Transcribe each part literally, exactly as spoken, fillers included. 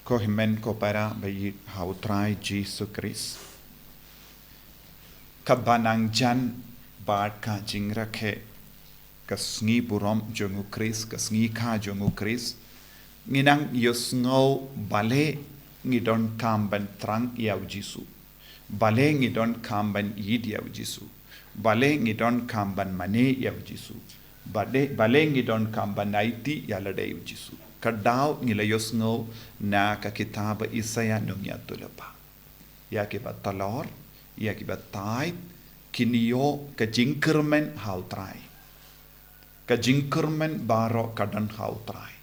Ko hynmen ko para ba ïeit ha U Trai Jisu Khrist. Katba nang jan bad ka jingrakhe ka sngi burom jong U Khrist, ka sngi kha jong U Khrist, ngi nang ïohsngew balei ngi donkam ban thrang ïa U Jisu. Balei ngi donkam ban ïeit ïa U Jisu. Balei ngi donkam ban mane ïa U Jisu. Balei, balei ngi donkam ban aiti ïa lade U Jisu. Ka daw ngi la ïohsngew na ka kitab Isaïah nongïathuhlypa. Ïa kiba talor, ïa kiba tied, kin ïoh ka jingkyrmen ha U Trai. Ka jingkyrmen baroh ka don ha U Trai.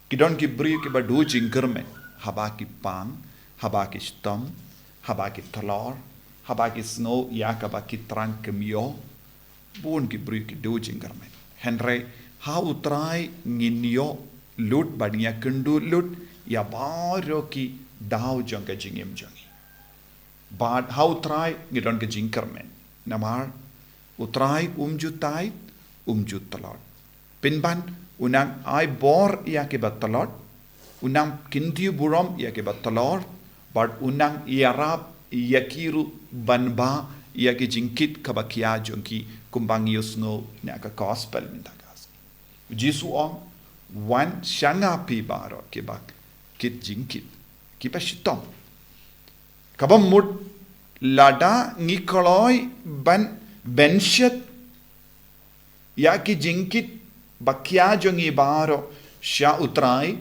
Ki don ki briew kiba duh jingkyrmen, haba ki pang, haba ki shitom, haba ki talor, haba ki sngew ïa kaba ki thrang kim ïoh, bun ki briew ki duh jingkyrmen. Hynrei ha U Trai ngin ïoh lut bad ngin ïakynduh lut ïa baroh ki daw jong ka jingim jong ngi. Bad ha U Trai ngi don ka jingkyrmen. Namar U Trai um ju tied, um ju tlot. Pynban, u nang ai bor ïa kiba tlot, u nang kyntiew burom ïa kiba talor, bad u nang ïarap ïa ki ruh ban bah ïa ki jingkit kaba khia jong ki, kumba ngi ïohsngew na ka gospel mynta ka sngi. U Jisu u ong, wan sha nga phi baroh kiba kit jingkit, kiba shitom. Kaba mut lada ngi kloi ban bynshet ïa ki jingkit ba khia jong ngi baroh sha U Trai,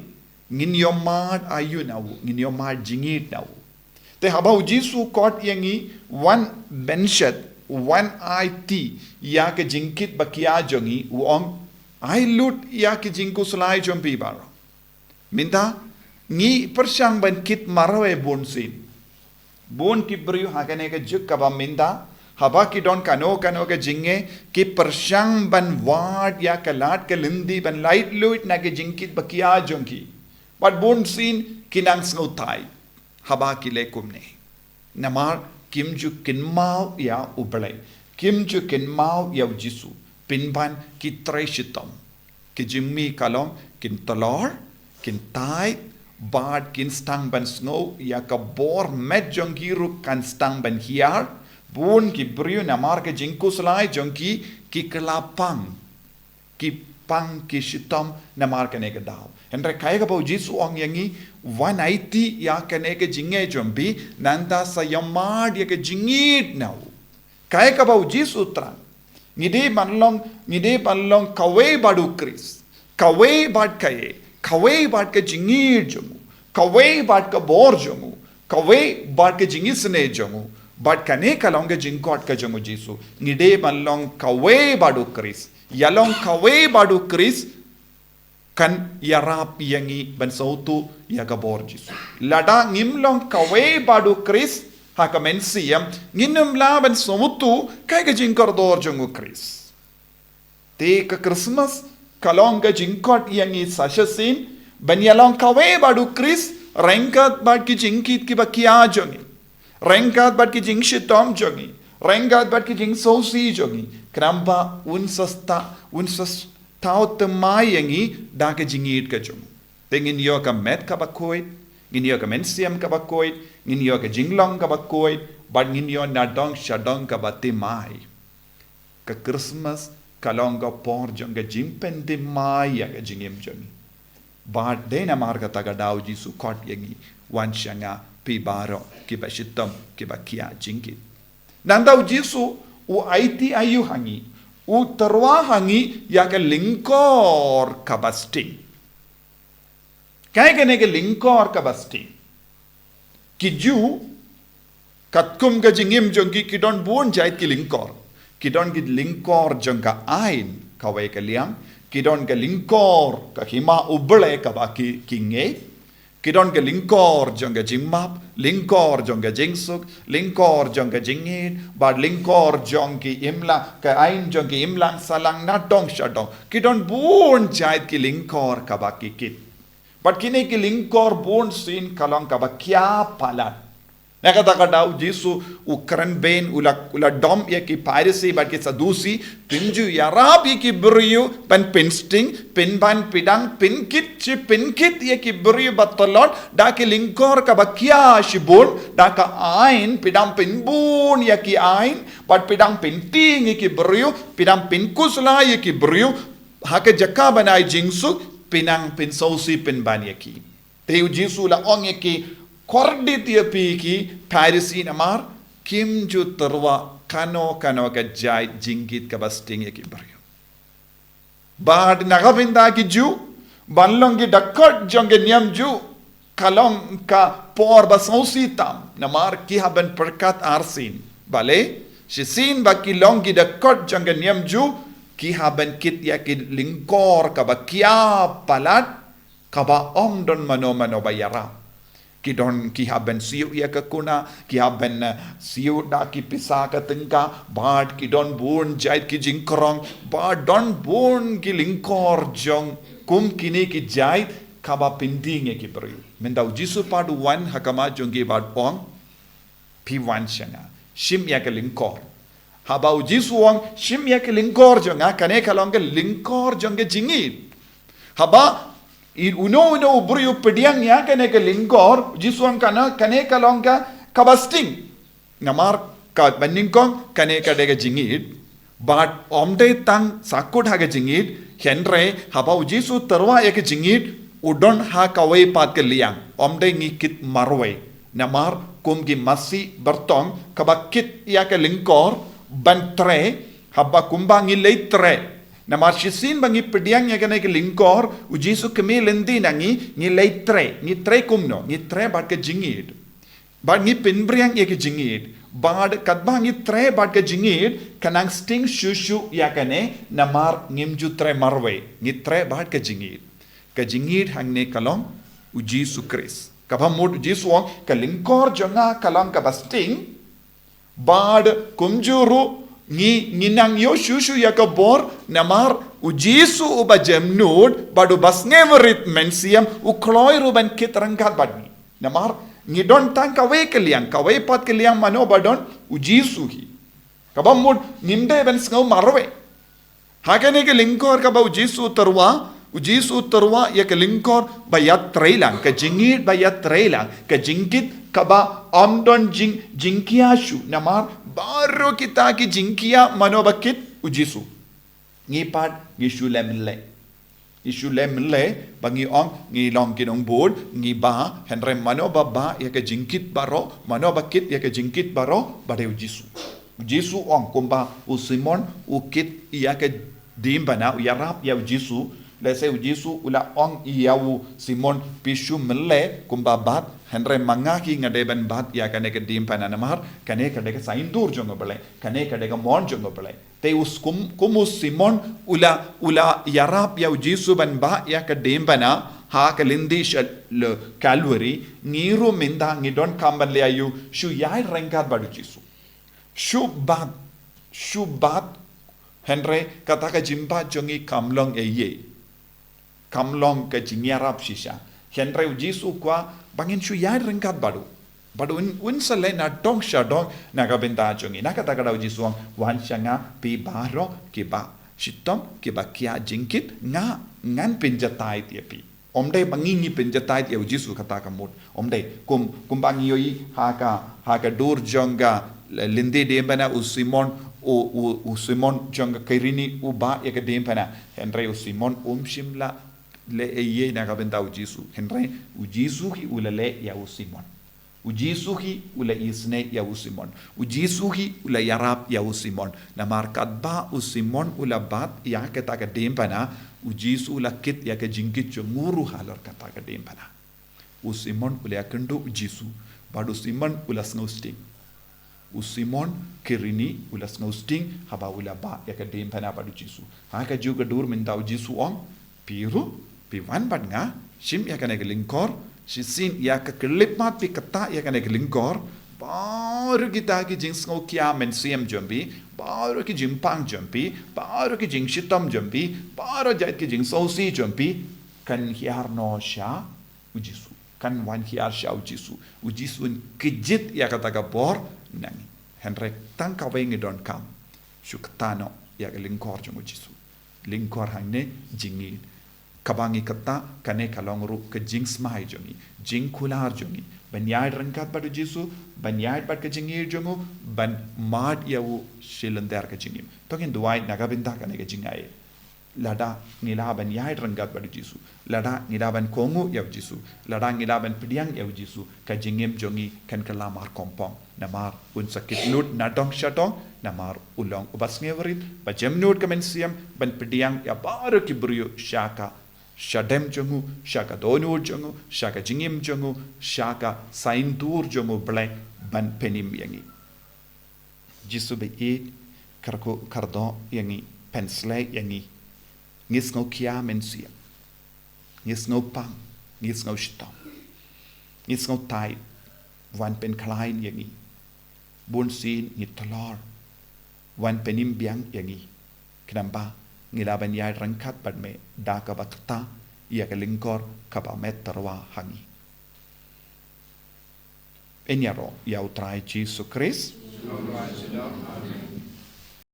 ngin ïoh mad aïu na u, ngin ïoh mad jingïeit na u. Te haba U Jisu u khot ïa ngi wan bynshet, wan aiti ïa ki jingkit ba khia jong ngi, u ong, ai lut ïa ki jingkhuslai jong phi baroh. Mynta, ngi pyrshang ban kit marwei bunsien. Bun ki briew ha kane ka juk kaba mynta, haba ki don kano kano ka jingeh, ki pyrshang ban wad ïa ka lad ka lynti ban laitluid na ki jingkit ba khia jong ki. Bad bunsien ki nang sngewthuh haba ki leh kumne. Namar kim ju kynmaw ïa U Blei. Kim ju kynmaw ïa U Jisu. Pynban ki trei shitom. Ki jingmih ka long kin talor, kin tied, bad kin sdang ban sngew ïa ka bor, met jong ki ruh kan sdang ban hiar. Bun ki briew namar ka jingkhuslai jong ki, ki kylla pang. Ki pang, ki shitom namar kane ka daw. Hynrei kaei kaba U Jisu u ong ïa ngi, wan aiti ïa kane ka jingeh jong phi, nangta sa ïoh mad ïa ka jingïeit na u. Kaei kaba U Jisu u thrang. Ngi dei ban long, ngi dei ban long kawei bad U Khrist. Kawei bad ka ïeit, kawei bad ka jingïeit jong u, kawei bad ka bor jong u, kawei bad ka jingisynei jong u. Bad kane ka long ka jingkhot ka jong U Jisu. Ngi dei ban long kawei bad U Khrist. Ïa long kawei bad U Khrist kan ïarap ïa ngi ban sngewthuh ïa ka bor Jisu. Lada ngim long kawei bad U Khrist ha ka mynsiem, ngin ym lah ban sngewthuh kaei ka jingkordor jong U Khrist. Te ka Christmas ka long ka jingkhot ïa ngi sa shisien ban ïa long kawei bad U Khrist, ryngkat bad ki jingkit kiba khia jong ngi. Ryngkat bad ki jingshitom jong ngi. Ryngkat bad ki jingsngewsih jong ngi. Khnang ba un sa sdang, un sa thaw thymmai ïa ngi da ka jingïeit ka jong u. Te ngin ïoh ka met kaba khuid, ngin ïoh ka mynsiem kaba khuid, ngin ïoh ka jinglong kaba khuid, bad ngin ïoh nadong shadong kaba thymmai. Ka Christmas ka long ka por jong ka jingpynthymmai ïa ka jingim jong ngi. Bad dei namar kata ka daw U Jisu u khot ïa ngi, wan sha nga phi baroh kiba shitom, kiba khia jingkit. Nangta U Jisu u aiti aïu ha ngi, u tyrwa ha ngi ïa ka lyngkor kaba sting. Kaei kane ka lyngkor kaba sting? Ki Jiw, katkum ka jingim jong ki, ki don bun jait ki lyngkor. Ki don ki lyngkor jong ka aiñ, kawei ka liang. Ki don ka lyngkor ka hima U Blei kaba ki, ki ngeit. Ki don ka lyngkor jong ka jingmap, lyngkor jong ka jingsuk, lyngkor jong ka jingïeit, bad lyngkor jong ki imlang, ka aiñ jong ki imlang sahlang nadong shadong. Ki don bun jait ki lyngkor kaba ki kit. Bad kine ki lyngkor bunsien ka long kaba khia palat. Ïa kata ka daw u Jisu u kren beiñ, u la, u la dom ïa ki Pharisi bad ki Saddusi, phin ju ïarap ïa ki briew ban pynsting, pynban phi dang pynkit shi pynkit ïa ki briew ba tlot da ki lyngkor kaba khia shibun, da ka aiñ phi dang pynbun ïa ki aiñ, bad phi dang pyntieng ïa ki briew, phi dang pynkhuslai ïa ki briew, ha ka jaka ban ai jingsuk, phi nang pynsngewsih pynban ïa ki. Te u Jisu u la ong ïa ki, kordit ïa phi ki Pharisi namar kim ju tyrwa kano kano ka jait jingkit kaba sting ïa ki briew. Bad na ka bynta ki Jiw, ban long ki dkhot jong ka niam Jiw, ka long ka por ba sngewsih tam, namar ki hap ban pyrkhat arsien. Balei, shisien ba ki long ki dkhot jong ka niam Jiw, ki hap ban kit ïa ki lyngkor kaba khia palat, kaba ym don mano mano ba ïarap. Ki don ki hap ban siew ïa ka kuna, ki hap ban, eh, siew da ki pisa ka tyngka, bad ki don bun jait ki jingkrong, bad don bun ki lyngkor jong kum kine ki jait kaba pyntieng ïa ki briew. Mynta u Jisu pat u wan ha khmat jong ki bad u ong, phi wan sha nga, shim ïa ka lyngkor. Haba u Jisu u ong, shim ïa ka lyngkor jong nga, kane ka long ka lyngkor jong ka jingïeit. Haba i uno uno u briew u pdiang ïa kane ka lyngkor, u Jisu u ong kane, kane ka long ka, kaba sting. Namar kaba nyngkong, kane ka dei ka jingïeit. Bad ym dei tang sahkut ha ka jingïeit, hynrei haba u Jisu u tyrwa ïa ka jingïeit, u don ha kawei pat ka liang, ym dei ngi kit marwei. Namar kum ki masi byrtong kaba kit ïa ka lyngkor ban trei, haba kumba ngi leit trei. Namar shisien ba ngi pdiang ïa kane ka lyngkor, u Jisu u kynmaw lynti na ngi, ngi leit trei, ngi trei kumno, ngi trei bad ka jingïeit. Bad ngi pynbeiñ ïa ka jingïeit. Bad katba ngi trei bad ka jingïeit, ka nang sting shuh shuh ïa kane, namar ngim ju trei marwei, ngi trei bad ka jingïeit. Ka jingïeit hangne ka long u Jisu Khrist. Kaba mut u Jisu u ong, ka lyngkor jong nga ka long kaba sting, bad kumjuh ruh ngi, ngi nang ïoh shuh shuh ïa ka bor, namar u Jisu uba jemnud, bad uba sngewrit mynsiem, u kloi ruh ban kit ryngkat bad ngi. Namar ngi don tang kawei ka liang, kawei pat ka liang mano ba don, u Jisu hi. Kaba mut ngim dei ban sngew marwei. Ha kane ka lyngkor kaba u Jisu u tyrwa, u Jisu u tyrwa ïa ka lyngkor ba ïatrei lang, ka jingïeit ba ïatrei lang, ka jingkit kaba ym don jing, jingkhia shuh, namar baroh kita ki jingkhia mano ba kit, u Jisu. Ngi pat, ngi shu leh mynleh. Ngi shu leh mynleh, ba ngi ong, ngi long ki nongbud, ngi bah, hynrei mano ba bah ïa ka jingkit baroh, mano ba kit ïa ka jingkit baroh, ba dei u Jisu. U Jisu u ong kumba u Simon u kit ïa ka diengphna, u ïarap ïa u Jisu, lehse u Jisu u la ong ïa u Simon, phi shu mynleh kumba bat, hynrei ma nga hi nga dei ban bat ïa kane ka diengphna, namar kane ka dei ka saiñdur jong u Blei, kane ka dei ka mon jong u Blei. Te u s-, kum, kum u Simon u la, u la ïarap ïa u Jisu ban bah ïa ka diengphna ha ka lynti sha Kalbari, ngi ruh mynta ngi donkam ban leh aïu, shu ïaid ryngkat bad u Jisu. Shu bat, shu bat, hynrei kata ka jingbat jong ngi kam long ei ei. Kam long ka jingïarap shisha. Hynrei u Jisu u kwah ba ngin shu ïaid ryngkat bad u. Bad un, un sa leh na dong sha dong na ka bynta jong ngi. Na kata ka daw u Jisu u ong, wan sha nga phi baroh kiba shitom kiba khia jingkit, nga ngan pynjatai ïa phi. Ym dei ba ngi ngi pynjatai ïa u Jisu, kata ka mut. Ym dei, kum, kumba ngi ïohi ha ka, ha ka dur jong ka lynti diengphna, u Simon, u, u, u Simon jong ka Kirini u bah ïa ka diengphna. Hynrei u Simon um shym la leh ei ei na ka bynta u Jisu. Hynrei u Jisu hi u la leh ïa u Simon. U Jisu hi u la isynei ïa u Simon. U Jisu hi u la ïarap ïa u Simon. Namar katba u Simon u la bat ïa kata ka diengphna, u Jisu u la kit ïa ka jingkit jong u ruh halor kata ka diengphna. U Simon u la ïakynduh u Jisu, bad u Simon u la sngewsting. U Simon Kirini u la sngewsting haba u la bah ïa ka diengphna bad u Jisu. Ha kajuh ka dur mynta u Jisu u ong, phi ruh, phi wan bad nga, shim ïa kane ka lyngkor, shisien ïa ka khyllipmat phi ktah ïa kane ka lyngkor, baroh kita ki jingsngewkhia mynsiem jong phi, baroh ki jingpang jong phi, baroh ki jingshitom jong phi, baroh jait ki jingsngewsih jong phi, kan hiar noh sha u Jisu. Kan wan hiar sha u Jisu. U Jisu un kjit ïa kata ka bor na ngi. Hynrei tang kawei ngi donkam. Shu kta noh ïa ka lyngkor jong u Jisu. Lyngkor hangne jingïeit. Kaba ngi kta kane ka long ruh ka jingsmai jong ngi. Jingkular jong ngi. Ban ïaid ryngkat bad u Jisu, ban ïaid bad ka jingïeit jong u, ban mad ïa u shi lynter ka jingim. To ngin duwai na ka bynta kane ka jingïeit. Lada ngi lah ban ïaid ryngkat bad u Jisu. Lada ngi lah ban kohnguh ïa u Jisu. Lada ngi lah ban pdiang ïa u Jisu. Ka jingim jong ngi kan kylla markongpong. Namar un sa kit lut na dong sha dong. Namar u long uba sngewrit. Ba jem nud ka mynsiem. Ban pdiang ïa baroh ki briew sha ka shadem jong u. Sha ka dohnud jong u. Sha ka jingim jong u. Sha ka saiñdur jong u Blei. Ban pynim ïa ngi. Jisu ba ïeit, kyrkhu kyrdoh ïa ngi, pynshlei ïa ngi. Ngi sngew khia mynsiem. Ngi sngew pang, ngi sngew shitom. Ngi sngew tied, wan pynkhlaiñ ïa ngi. Bun sien ngi tlor, wan pynim biang ïa ngi. Khnang ba ngi lah ban ïaid ryngkat bad me da kaba kta ïa ka lyngkor kaba me tyrwa ha ngi. Ngin ïaroh ïa u Trai Jisu Khrist.